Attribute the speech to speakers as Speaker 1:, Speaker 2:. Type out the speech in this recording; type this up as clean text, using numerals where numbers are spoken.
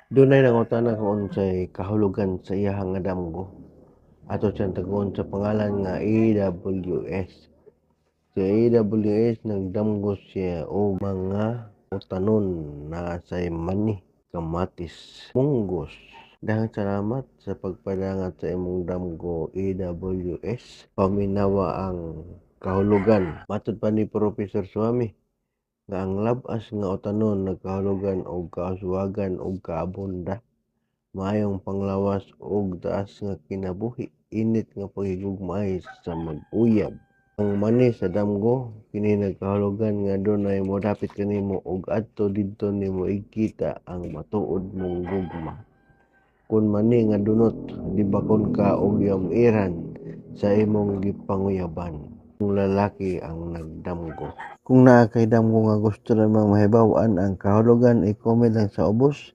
Speaker 1: Dunay nangutana kung unsay kahulugan sa iyahang nga damgo. Ato siyang taguon sa pangalan nga AWS. Si AWS, nagdamgo siya og mga utanon naa say mani, kamatis, munggos. Daghang salamat sa pagpadangat sa imong damgo, AWS. Paminawa ang kahulugan. Matod pa ni Professor Swami nga ang lab-as nga utanon nagkahulugan og kauswagan ug kaabunda, maayong panglawas ug taas nga kinabuhi, init nga paghigugmaay sa mag-uyab. Ang mani sa damgo kini nagkahulugan nga dunay modapit kanimo ug adto didto nimo igkita ang matuod mong gugma. Kon mani nga dunot, libakon ka og yam-iran sa imong gipanguyaban. Kung lalaki ang nagdamgo. Kung naa kay damgo nga gusto namang mahibaw-an ang kahulugan, i-comment lang sa ubos.